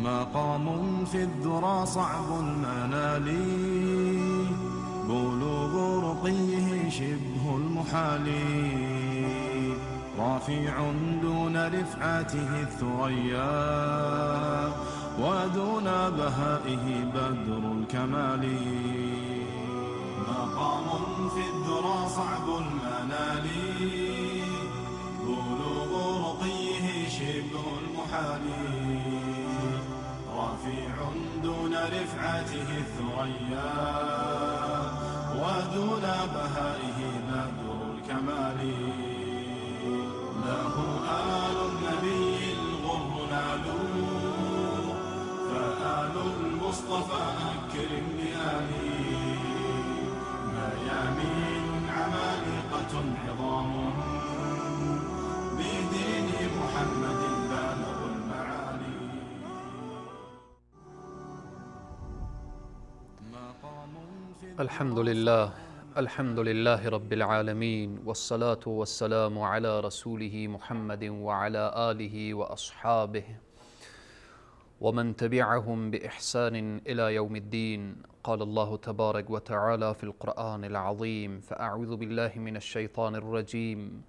مقام في الذرى صعب المنال، بلوغ رقيه شبه المحال، رافع دون رفعته الثريا، ودون بهائه بدر الكمال. مقام في الذرى صعب المنال، بلوغ رقيه شبه المحال، رفيع دون رفعته الثريا، ودون بهائه بدر الكمال. له آل النبي الغر نالوا، فآل المصطفى أكرم بآله. ميامين عمالقة عظام، بدين محمد بالغ المعالي. الحمد لله، الحمد لله رب العالمين، والصلاة والسلام على رسوله محمد وعلى آله وأصحابه ومن تبعهم بإحسان إلى يوم الدين. قال الله تبارك وتعالى في القرآن العظيم: فأعوذ بالله من الشيطان الرجيم،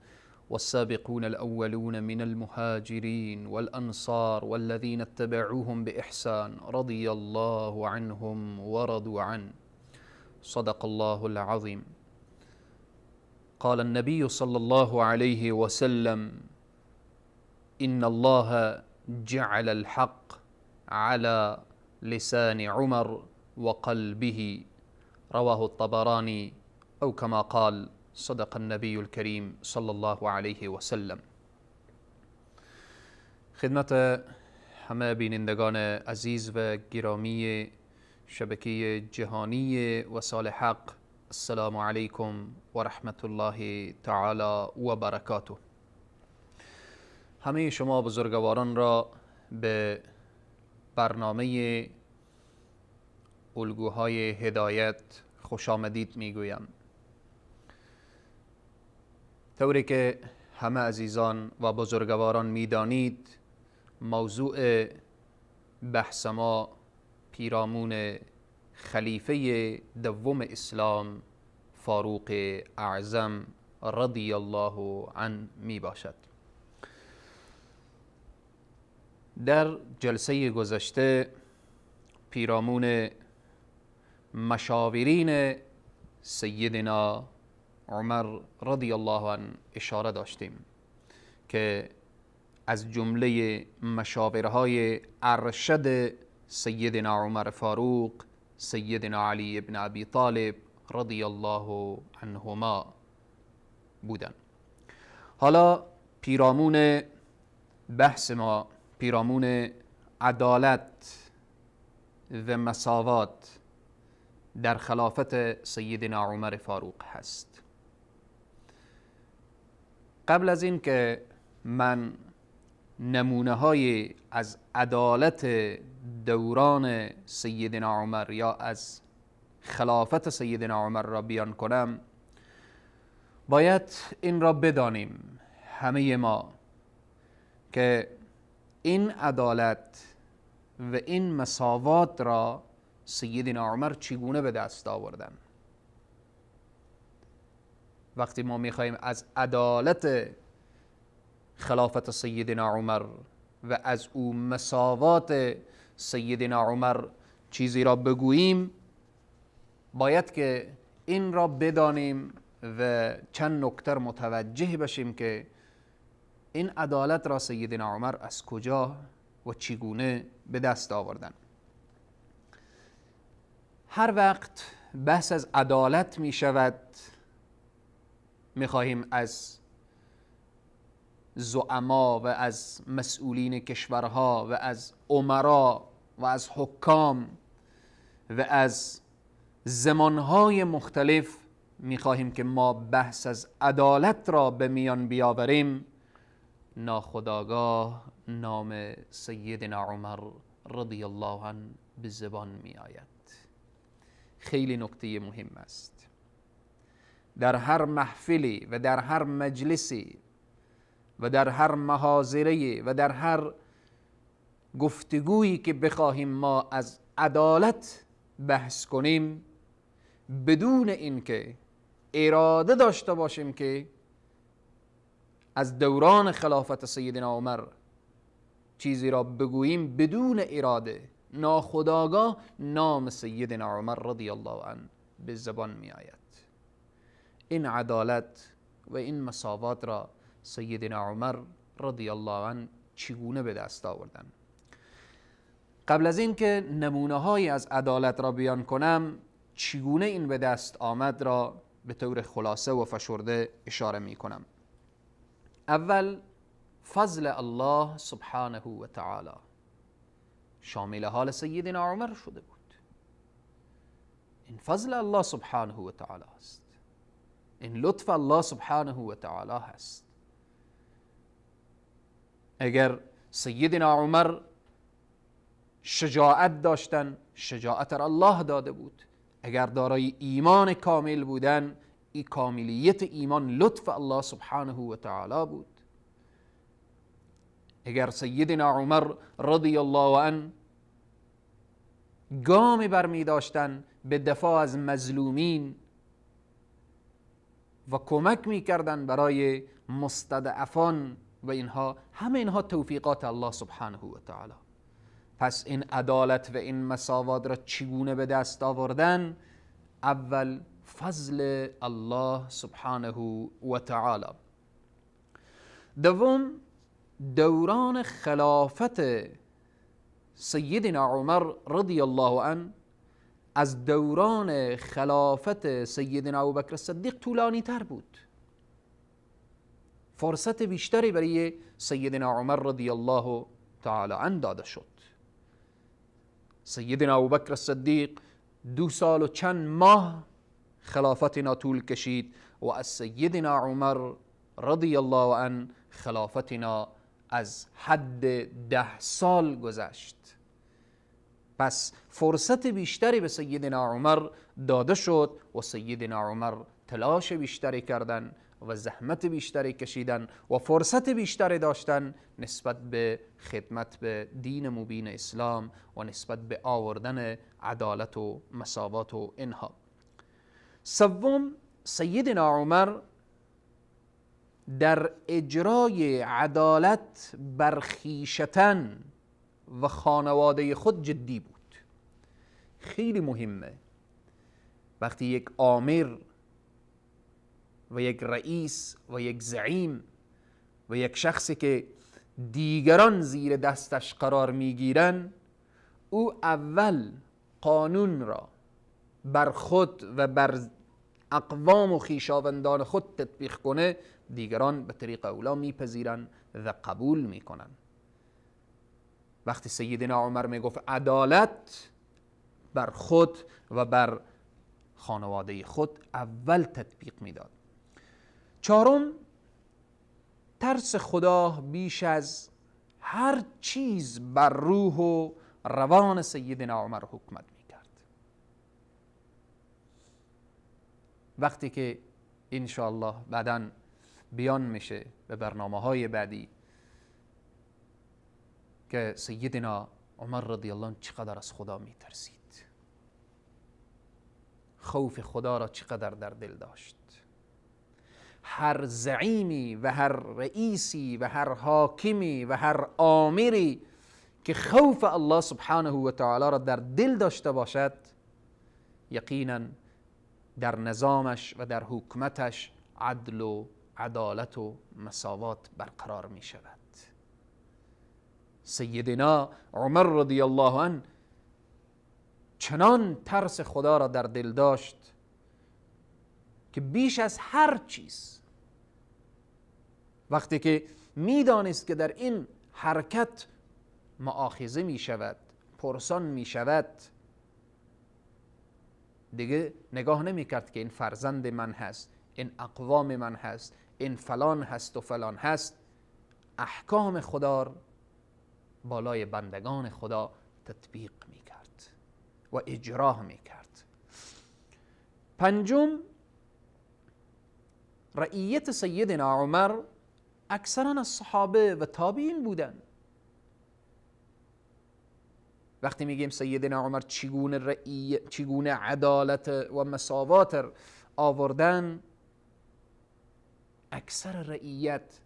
والسابقون الأولون من المهاجرين والأنصار والذين اتبعوهم بإحسان رضي الله عنهم ورضوا عنه. صدق الله العظيم. قال النبي صلى الله عليه وسلم: إن الله جعل الحق على لسان عمر وقلبه. رواه الطبراني، أو كما قال صدق النبي الكريم صلى الله عليه وسلم. خدمت همه بینندگان عزیز و گرامی شبکه جهانی وصال حق، السلام علیکم و رحمت الله تعالی و برکاته. همه شما بزرگواران را به برنامه الگوهای هدایت خوش آمدید میگویم. طوری که همه عزیزان و بزرگواران میدانید، موضوع بحث ما پیرامون خلیفه دوم اسلام فاروق اعظم رضی الله عنه می باشد. در جلسه گذشته پیرامون مشاورین سیدنا عمر رضی الله عنه اشاره داشتیم که از جمله مشاورهای ارشد سیدنا عمر فاروق سیدنا علی بن ابی طالب رضی الله عنهما بودند. حالا پیرامون بحث ما، پیرامون عدالت و مساوات در خلافت سیدنا عمر فاروق هست. قبل از این که من نمونه های از عدالت دوران سیدنا عمر یا از خلافت سیدنا عمر را بیان کنم، باید این را بدانیم همه ما که این عدالت و این مساوات را سیدنا عمر چگونه به دست آوردن. وقتی ما میخواهیم از عدالت خلافت سیدنا عمر و از او مساوات سیدنا عمر چیزی را بگوییم، باید که این را بدانیم و چند نکته متوجه بشیم که این عدالت را سیدنا عمر از کجا و چگونه به دست آوردن. هر وقت بحث از عدالت می شود، می خواهیم از زعما و از مسئولین کشورها و از امرا و از حکام و از زمانهای مختلف می خواهیم که ما بحث از عدالت را به میان بیاوریم، ناخودآگاه نام سیدنا عمر رضی الله عنه به زبان می آید. خیلی نکته مهم است. در هر محفلی و در هر مجلسی و در هر محاضره و در هر گفتگویی که بخواهیم ما از عدالت بحث کنیم بدون اینکه اراده داشته باشیم که از دوران خلافت سیدنا عمر چیزی را بگوییم، بدون اراده ناخودآگاه نام سیدنا عمر رضی الله عنه به زبان می آید. این عدالت و این مساوات را سیدنا عمر رضی الله عنه چگونه به دست آوردن؟ قبل از این که نمونه های از عدالت را بیان کنم، چگونه این به دست آمد را به طور خلاصه و فشرده اشاره می کنم. اول، فضل الله سبحانه و تعالی شامل حال سیدنا عمر شده بود. این فضل الله سبحانه و تعالی است، این لطف الله سبحانه و تعالی هست. اگر سیدنا عمر شجاعت داشتن، شجاعت را الله داده بود. اگر دارای ایمان کامل بودن، ای کاملیت ایمان لطف الله سبحانه و تعالی بود. اگر سیدنا عمر رضی الله عنه گامی برمی داشتن به دفاع از مظلومین و کمک می کردن برای مستضعفان و اینها، همه اینها توفیقات الله سبحانه و تعالی. پس این عدالت و این مساوات را چگونه به دست آوردن؟ اول فضل الله سبحانه و تعالی. دوم، دوران خلافت سیدنا عمر رضی الله عنه از دوران خلافت سیدنا ابوبکر صدیق طولانی تر بود. فرصت بیشتری برای سیدنا عمر رضی الله تعالی عنه داده شد. سیدنا ابوبکر صدیق 2 سال و چند ماه خلافتنا طول کشید و از سیدنا عمر رضی الله عنه خلافتنا از حد 10 سال گذشت. پس فرصت بیشتری به سیدنا عمر داده شد و سیدنا عمر تلاش بیشتری کردن و زحمت بیشتری کشیدن و فرصت بیشتری داشتن نسبت به خدمت به دین مبین اسلام و نسبت به آوردن عدالت و مساوات و اینها. سوم، سیدنا عمر در اجرای عدالت بر خویشتن و خانواده خود جدی بود. خیلی مهمه وقتی یک آمر و یک رئیس و یک زعیم و یک شخصی که دیگران زیر دستش قرار میگیرن، او اول قانون را بر خود و بر اقوام و خویشاوندان خود تطبیق کنه، دیگران به طریق اولا میپذیرن و قبول میکنن. وقتی سیدنا عمر میگفت عدالت بر خود و بر خانواده خود اول تطبیق میداد. چهارم، ترس خدا بیش از هر چیز بر روح و روان سیدنا عمر حکمت میکرد. وقتی که انشاءالله بعداً بیان میشه به برنامه های بعدی که سیدنا عمر رضی الله عنه چقدر از خدا میترسید، خوف خدا را چقدر در دل داشت. هر زعیمی و هر رئیسی و هر حاکمی و هر آمری که خوف الله سبحانه و تعالی را در دل داشته باشد، یقینا در نظامش و در حکومتش عدل و عدالت و مساوات برقرار می شود. سیدنا عمر رضی الله عنه چنان ترس خدا را در دل داشت که بیش از هر چیز وقتی که میدانست که در این حرکت مؤاخذه می شود، پرسان می شود، دیگه نگاه نمی کرد که این فرزند من هست، این اقوام من هست، این فلان هست و فلان هست. احکام خدا بالای بندگان خدا تطبیق می کرد و اجرا می کرد. پنجم، رعیت سیدنا عمر اکثرا از صحابه و تابعین بودند. وقتی میگیم سیدنا عمر چگونه عدالت و مساوات آوردن، اکثر رعیت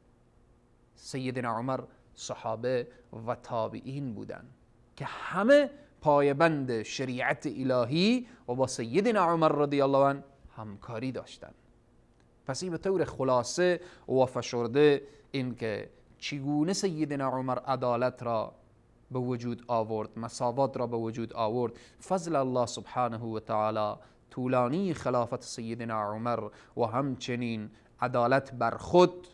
سیدنا عمر صحابه و تابعین بودن که همه پایبند شریعت الهی و با سیدنا عمر رضی الله عنه همکاری داشتن. پس این به طور خلاصه و فشرده این که چگونه سیدنا عمر عدالت را به وجود آورد، مساوات را به وجود آورد. فضل الله سبحانه و تعالی طولانی خلافت سیدنا عمر و همچنین عدالت بر خود،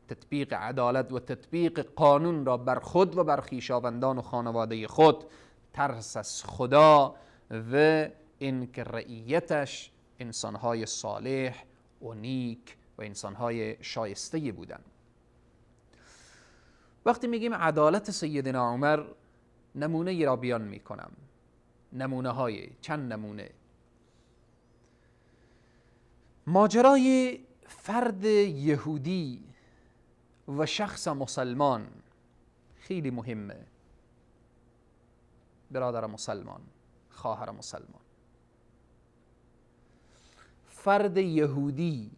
تطبیق عدالت و تطبیق قانون را بر خود و بر خویشاوندان و خانواده خود، ترس از خدا و اینکه رعیتش انسانهای صالح و نیک و انسانهای شایسته بودند. وقتی میگیم عدالت سیدنا عمر، نمونه را بیان میکنم، نمونه های چند نمونه. ماجرای فرد یهودی و شخص مسلمان خیلی مهمه. برادر مسلمان، خواهر مسلمان، فرد یهودی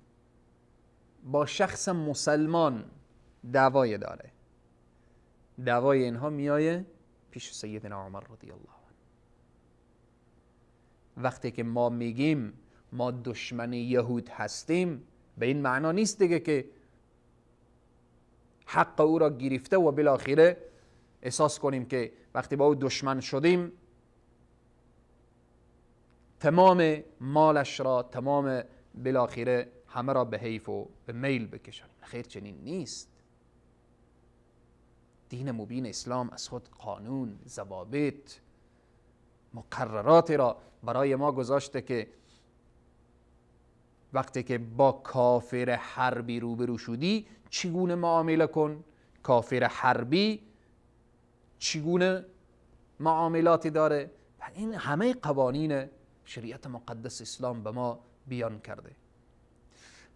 با شخص مسلمان دعوای داره. دعوای اینها میایه پیش سیدنا عمر رضی الله عنه. وقتی که ما میگیم ما دشمن یهود هستیم، به این معنا نیست دیگه که حق او را گرفته و بالاخره احساس کنیم که وقتی با او دشمن شدیم تمام مالش را، تمام بالاخره همه را به حیف و به میل بکشانیم. خیر، چنین نیست. دین مبین اسلام از خود قانون، ضوابط، مقررات را برای ما گذاشته که وقتی که با کافر حربی روبرو شدی چگونه معامله کن، کافر حربی چگونه معاملاتی داره. این همه قوانین شریعت مقدس اسلام به ما بیان کرده.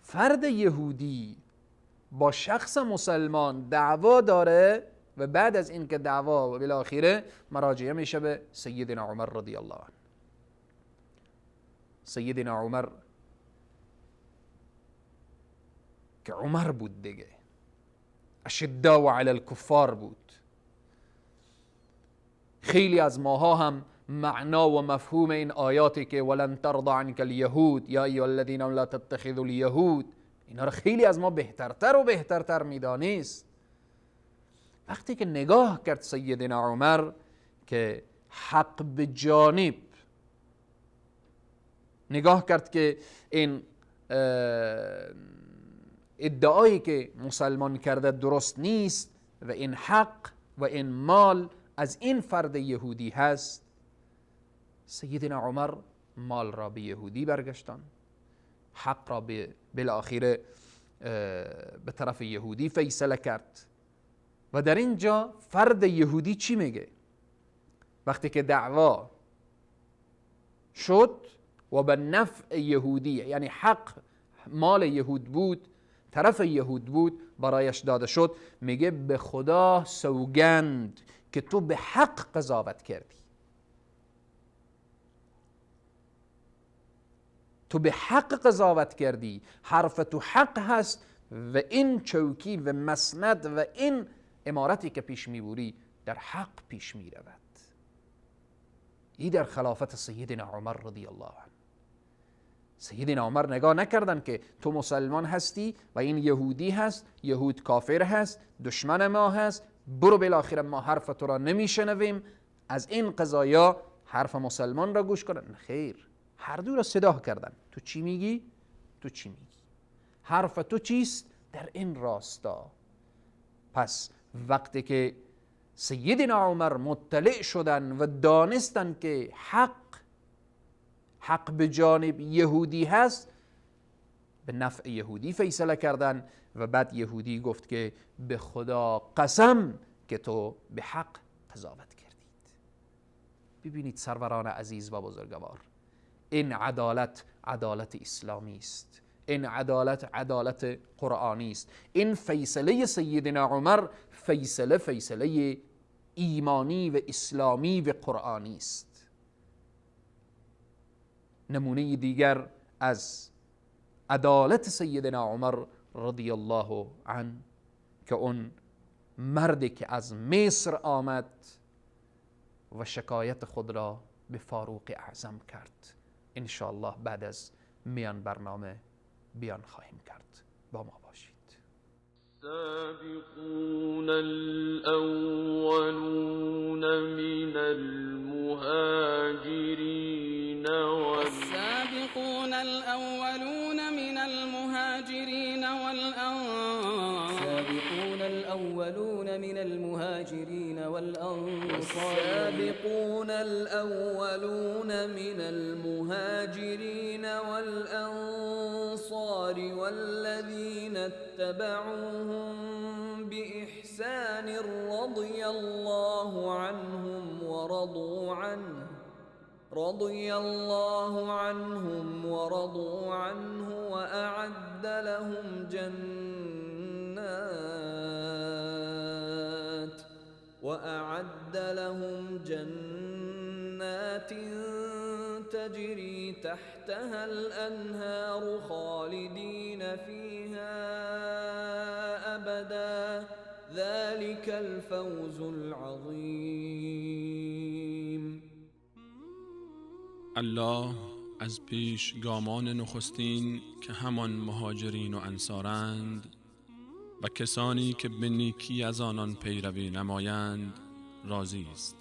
فرد یهودی با شخص مسلمان دعوا داره و بعد از اینکه دعوا و بالاخره مراجعه میشه به سیدنا عمر رضی الله عنه. سیدنا عمر که عمر بود دیگه، اشداء و علی الکفار بود. خیلی از ماها هم معنا و مفهوم این آیاتی که ولن ترضى عنك اليهود یا ایها الذین لا تتخذوا اليهود، اینا رو خیلی از ما بهترتر و بهترتر میدانست. وقتی که نگاه کرد سیدنا عمر که حق به جانب، نگاه کرد که این ادعایی که مسلمان کرده درست نیست و این حق و این مال از این فرد یهودی هست، سیدنا عمر مال را به یهودی برگشتان، حق را بالاخره به طرف یهودی فیصله کرد. و در اینجا فرد یهودی چی میگه؟ وقتی که دعوا شد و به نفع یهودی، یعنی حق مال یهود بود، طرف یهود بود، برایش داده شد، میگه به خدا سوگند که تو به حق قضاوت کردی، تو به حق قضاوت کردی، حرف تو حق هست و این چوکی و مسند و این امارتی که پیش میبری در حق پیش میرود. ای در خلافت سیدنا عمر رضی الله عنه. سیدنا عمر نگاه نکردن که تو مسلمان هستی و این یهودی هست، یهود کافر هست، دشمن ما هست، برو بالاخره ما حرف تو را نمیشنویم، از این قضایا حرف مسلمان را گوش کنن. خیر، هر دو را صدا کردن، تو چی میگی؟ تو چی میگی؟ حرف تو چیست؟ در این راستا. پس وقتی که سیدنا عمر مطلع شدن و دانستن که حق به جانب یهودی هست، به نفع یهودی فیصله کردن و بعد یهودی گفت که به خدا قسم که تو به حق قضاوت کردید. ببینید سروران عزیز و بزرگوار، این عدالت عدالت اسلامی است، این عدالت عدالت قرآنی است. این فیصله سیدنا عمر فیصله ایمانی و اسلامی و قرآنی است. نمونه دیگر از عدالت سیدنا عمر رضی الله عنه که اون مردی که از مصر آمد و شکایت خود را به فاروق اعظم کرد. انشاءالله بعد از میان برنامه بیان خواهیم کرد. با ما باشید. السابقون الأولون من المهاجرين والسابقون الأولون من المهاجرين والأنصار السابقون الأولون من المهاجرين والأنصار السابقون الأولون من المهاجرين والأنصار والذين اتبعوهم بإحسان رضي الله عنهم ورضوا عنه وأعد لهم جنات تجري تحتها الأنهار خالدين فيها أبدا ذلك الفوز العظيم. الله از پیش گامان نخستین که همان مهاجرین و انصارند و کسانی که به نیکی از آنان پیروی نمایند راضی است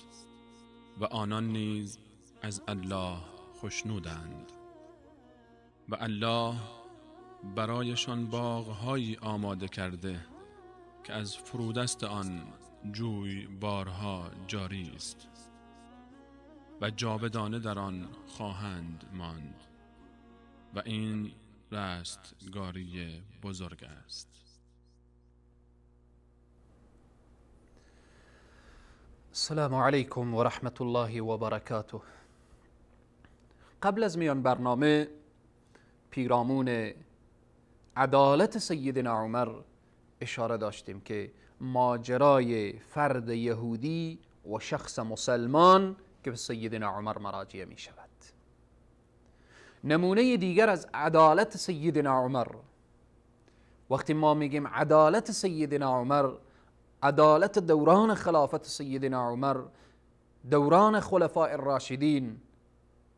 و آنان نیز از الله خوشنودند و الله برایشان باغهایی آماده کرده که از فرودست آن جوی بارها جاری است و جاودانه در آن خواهند ماند و این رستگاری بزرگ است. السلام علیکم و رحمت الله و برکاته. قبل از میان برنامه پیرامون عدالت سیدنا عمر اشاره داشتیم که ماجرای فرد یهودی و شخص مسلمان که به سیدنا عمر مراجعه می شود. نمونه دیگر از عدالت سیدنا عمر، وقتی ما میگیم عدالت سیدنا عمر، عدالت دوران خلافت سیدنا عمر، دوران خلفاء الراشدین،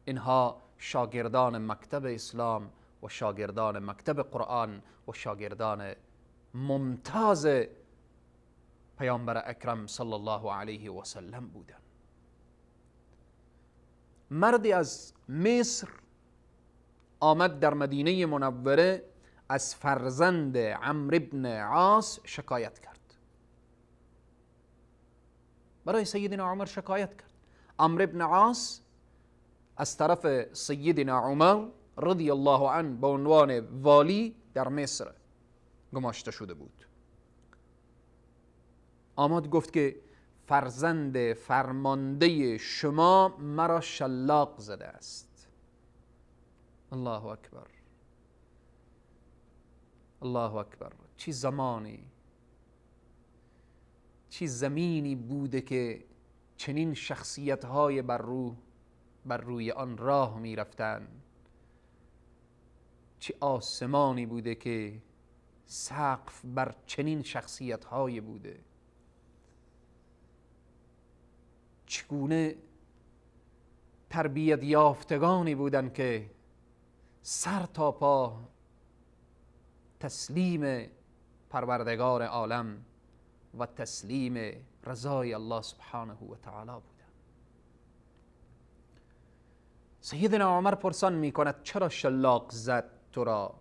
اینها شاگردان مکتب اسلام و شاگردان مکتب قرآن و شاگردان ممتاز پیامبر اکرم صلی الله علیه و سلم بودند. مردی از مصر آمد در مدینه منوره، از فرزند عمرو بن عاص شکایت کرد. برای سیدنا عمر شکایت کرد. عمرو بن عاص از طرف سیدنا عمر رضی الله عنه به عنوان والی در مصر گماشته شده بود. آمد گفت که فرزند فرمانده شما مرا شلاق زده است. الله اکبر، الله اکبر. چی زمانی، چی زمینی بوده که چنین شخصیت های بر روی آن راه می رفتن. چه آسمانی بوده که سقف بر چنین شخصیت های بوده. چگونه تربیت یافتگانی بودن که سر تا پا تسلیم پروردگار عالم و تسلیم رضای الله سبحانه و تعالی بودن. سیدنا عمر پرسان می کند چرا شلاق زد تو را؟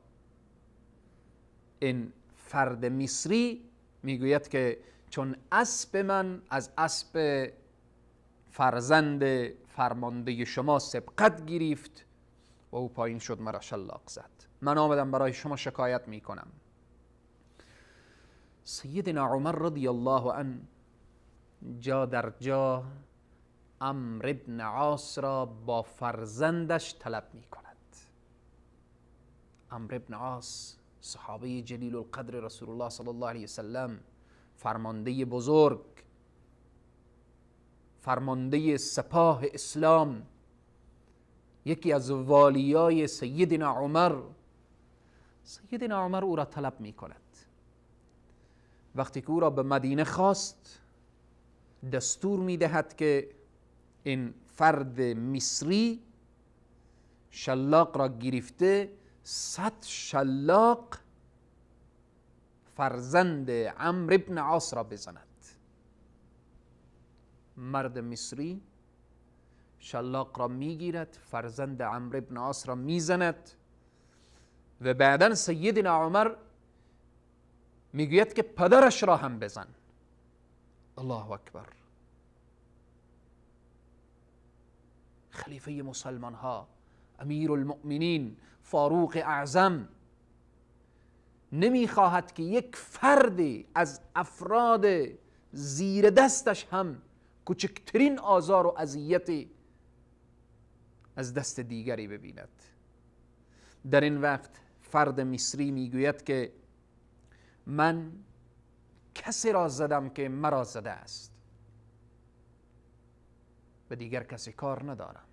این فرد مصری میگوید که چون اسب من از اسب فرزند فرمانده شما سبقت گرفت و او پایین شد مرا شلاق زد، من آمدم برای شما شکایت میکنم. سیدنا عمر رضی الله عنه جا در جا عمرو بن عاص را با فرزندش طلب میکند. عمرو بن عاص صحابه جلیل القدر رسول الله صلی الله علیه وسلم، فرمانده بزرگ، فرمانده سپاه اسلام، یکی از والیای سیدنا عمر. سیدنا عمر او را طلب می کند. وقتی که او را به مدینه خواست، دستور می دهد که این فرد مصری شلاق را گرفته 100 شلاق فرزند عمرو بن عاص را بزند. مرد مصری شلاق را میگیرد، فرزند عمرو بن عاص را میزند و بعدا سیدنا عمر میگوید که پدرش را هم بزن. الله اکبر. خلیفه مسلمان ها، امیر المؤمنین، فاروق اعظم نمیخواهد که یک فرد از افراد زیر دستش هم کوچکترین آزار و اذیت از دست دیگری ببیند. در این وقت فرد مصری میگوید که من کسی را زدم که مرا زده است، به دیگر کسی کار ندارم.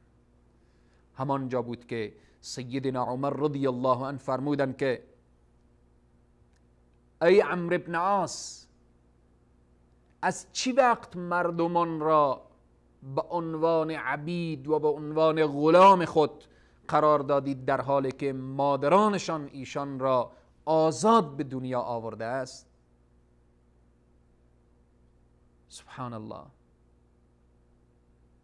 همانجا بود که سیدنا عمر رضی الله عنه فرمودند که ای عمرو بن عاص، از چی وقت مردمان را به عنوان عبید و به عنوان غلام خود قرار دادید در حالی که مادرانشان ایشان را آزاد به دنیا آورده است؟ سبحان الله.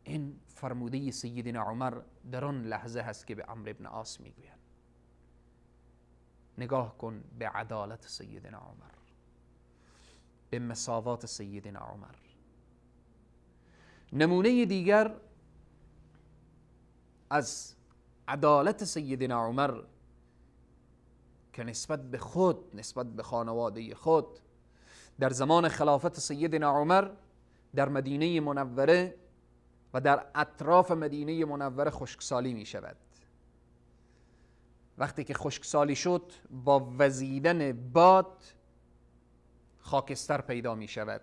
این فرموده سیدنا عمر در آن لحظه هست که به عمرو بن عاص میگویند. نگاه کن به عدالت سیدنا عمر، به مساوات سیدنا عمر. نمونه دیگر از عدالت سیدنا عمر که نسبت به خود، نسبت به خانواده خود، در زمان خلافت سیدنا عمر در مدینه منوره و در اطراف مدینه منوره خشکسالی می شود. وقتی که خشکسالی شد، با وزیدن باد خاکستر پیدا می شود،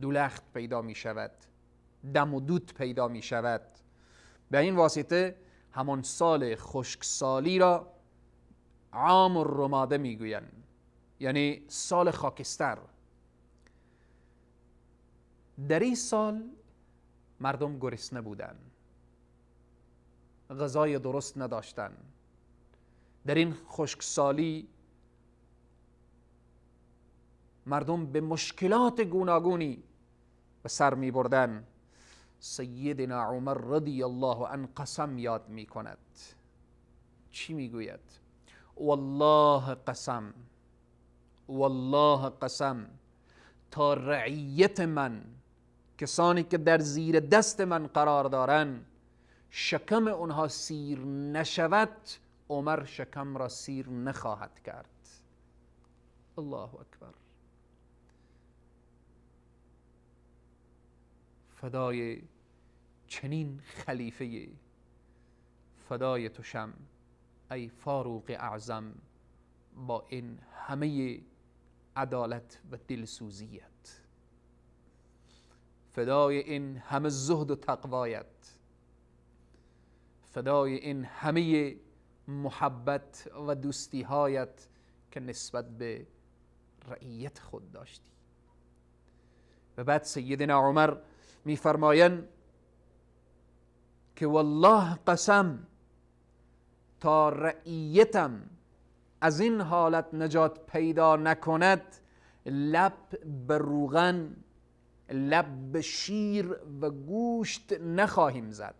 دولخت پیدا می شود، دم و دود پیدا می شود. به این واسطه همان سال خشکسالی را عام الرماده می گویند، یعنی سال خاکستر. در این سال مردم گرسنه بودند، غذای درست نداشتند. در این خشکسالی مردم به مشکلات گوناگونی به سر می بردن. سیدنا عمر رضی الله عنه قسم یاد می کند. چی می گوید؟ والله قسم، والله قسم تا رعیت من، کسانی که در زیر دست من قرار دارن، شکم اونها سیر نشود، عمر شکم را سیر نخواهد کرد. الله اکبر. فدای چنین خلیفه، فدای تو شم ای فاروق اعظم، با این همه عدالت و دلسوزیت، فدای این همه زهد و تقوایت، فدای این همه محبت و دوستیهایت که نسبت به رعیت خود داشتی. و بعد سیدنا عمر میفرمایند که والله قسم تا رعیتم از این حالت نجات پیدا نکند، لب به روغن، لب به شیر و گوشت نخواهیم زد.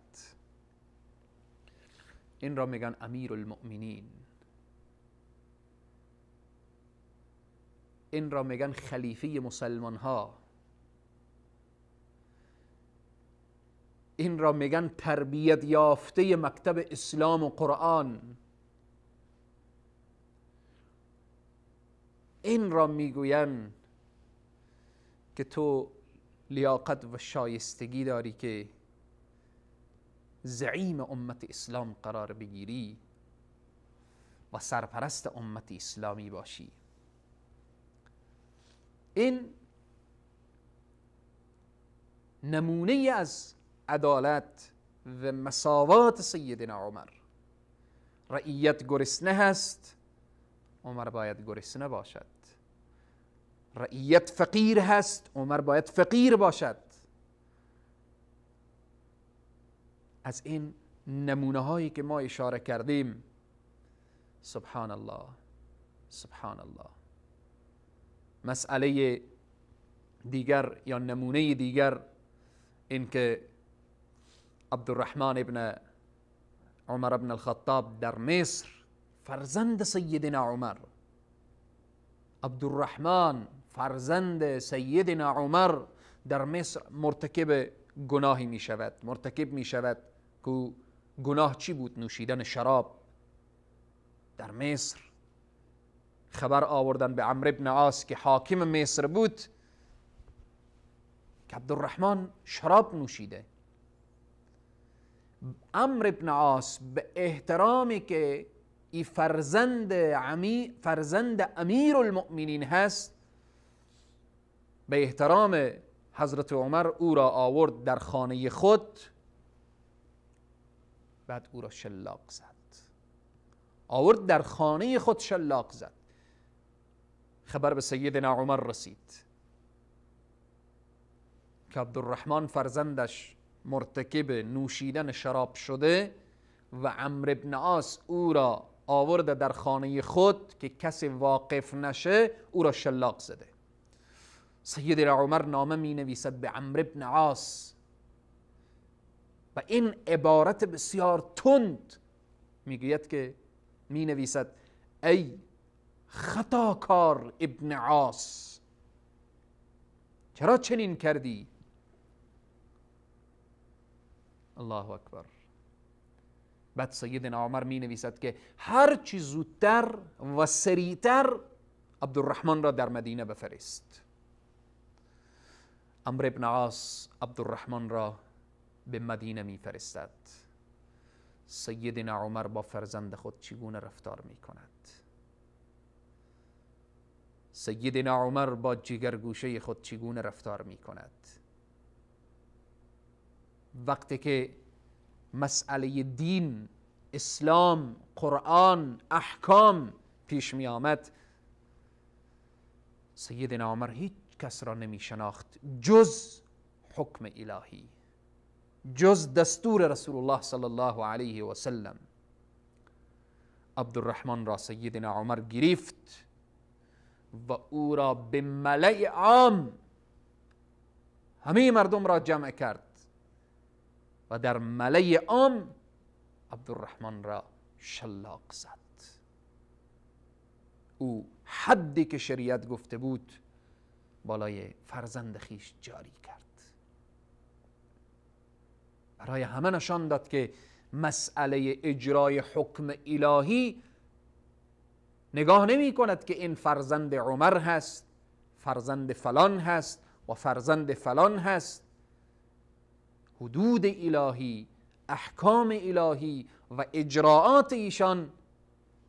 این را میگن امیر المؤمنین، این را میگن خلیفه مسلمان ها، این را میگن تربیت یافته مکتب اسلام و قرآن، این را میگوین که تو لیاقت و شایستگی داری که زعیم امت اسلام قرار بگیری و سرپرست امت اسلامی باشی. این نمونه از عدالت و مساوات سیدنا عمر. رعیت گرسنه هست، عمر باید گرسنه باشد. رعیت فقیر هست، عمر باید فقیر باشد. از این نمونه هایی که ما اشاره کردیم، سبحان الله، سبحان الله. مسئله دیگر یا نمونه دیگر این که عبدالرحمن ابن عمر ابن الخطاب در مصر، فرزند سیدنا عمر، عبدالرحمن فرزند سیدنا عمر در مصر مرتکب گناهی می شود، مرتکب می شود که گناه چی بود؟ نوشیدن شراب. در مصر خبر آوردن به عمرو بن عاص که حاکم مصر بود که عبدالرحمن شراب نوشیده. عمرو بن عاص به احترامی که ای فرزند امیر المؤمنین هست، به احترام حضرت عمر او را آورد در خانه خود، بعد او را شلاق زد. آورد در خانه خود شلاق زد. خبر به سیدنا عمر رسید که عبدالرحمن فرزندش مرتکب نوشیدن شراب شده و عمرو بن عاص او را آورده در خانه خود که کسی واقف نشه، او را شلاق زده. سیدنا عمر نامه می نویسد به عمرو بن عاص و این عبارت بسیار تند میگوید که می نویسد ای خطاکار ابن عاص، چرا چنین کردی؟ الله اکبر. بعد سیدنا عمر می نویسد که هر چی زودتر و سریعتر عبدالرحمن را در مدینه بفرست. عمرو بن عاص عبدالرحمن را به مدینه می فرستد. سیدنا عمر با فرزند خود چگونه رفتار می کند؟ سیدنا عمر با جگرگوشه خود چگونه رفتار می کند؟ وقتی که مسئله دین، اسلام، قرآن، احکام پیش می آمد، سیدنا عمر هیچ کس را نمی شناخت جز حکم الهی، جز دستور رسول الله صلی الله علیه و سلم. عبدالرحمن را سیدنا عمر گرفت و او را به ملأ عام، همه مردم را جمع کرد و در ملأ عام عبدالرحمن را شلاق زد. او حدی که شریعت گفته بود بالای فرزند خیش جاری کرد. برای همه نشان داد که مسئله اجرای حکم الهی نگاه نمی کند که این فرزند عمر هست، فرزند فلان هست و فرزند فلان هست. حدود الهی، احکام الهی و اجراعات ایشان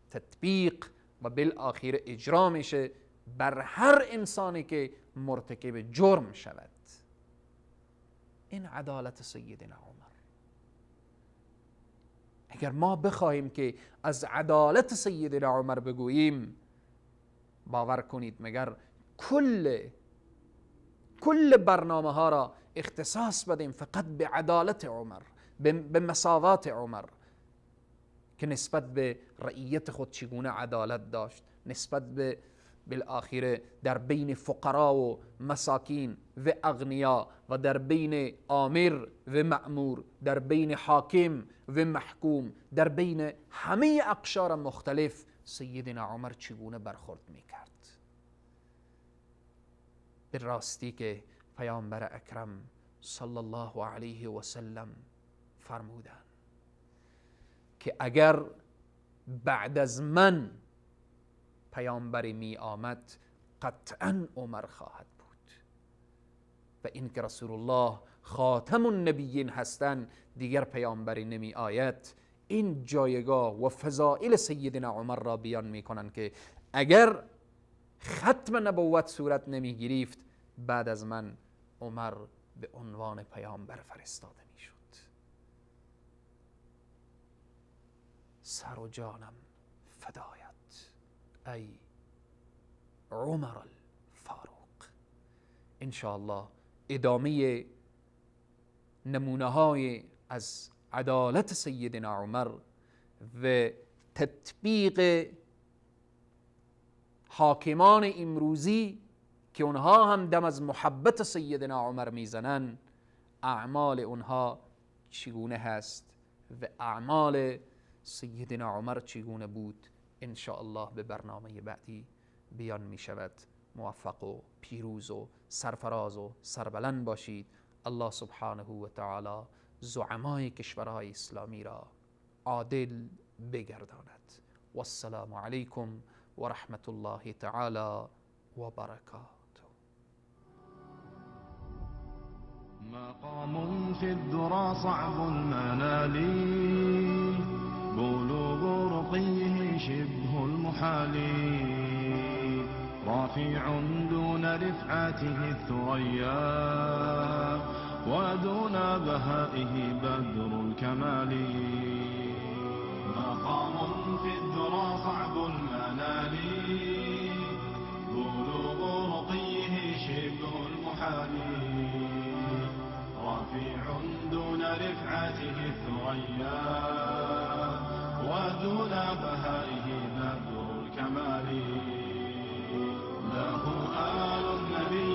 تطبیق و بالآخر اجرا میشه بر هر انسانی که مرتکب جرم شود. این عدالت سیدنا عمر. اگر ما بخواهیم که از عدالت سیدنا عمر بگوییم، باور کنید مگر کل برنامه ها را اختصاص بدیم فقط به عدالت عمر، به مساوات عمر، که نسبت به رعیت خود چگونه عدالت داشت، نسبت به بالآخره در بین فقرا و مساکین و اغنیا و در بین آمر و مأمور، در بین حاکم و محکوم، در بین همه اقشار مختلف سیدنا عمر چگونه برخورد میکرد. به راستی که پیامبر اکرم صلی الله علیه و سلم فرمودند که اگر بعد از من پیامبری می آمد قطعا عمر خواهد بود. و اینکه رسول الله خاتم النبیین هستند، دیگر پیامبری نمی آید، این جایگاه و فضائل سیدنا عمر را بیان می کنند که اگر ختم نبوت صورت نمی گرفت بعد از من عمر به عنوان پیامبر فرستاده میشد. سر و جانم فدایت ای عمر الفاروق. انشاءالله ادامه نمونه های از عدالت سیدنا عمر و تطبیق حاکمان امروزی که اونها هم دم از محبت سیدنا عمر میزنن، اعمال اونها چگونه هست و اعمال سیدنا عمر چگونه بود، انشاءالله به برنامه بعدی بیان می شود. موفق و پیروز و سرفراز و سربلند باشید. الله سبحانه و تعالی زعمای کشورهای اسلامی را عادل بگرداند. والسلام علیکم و رحمت الله تعالی و برکاته. مقام في الذرى صعب المنال، بلوغ رقيه شبه المحال، رافع دون رفعته الثريا، ودون بهائه بدر الكمال. مقام في الذرى صعب المنال، بلوغ رقيه شبه المحال، رفيع دون رفعته الثريا، ودون بهائه بدر الكمال. له آل النبي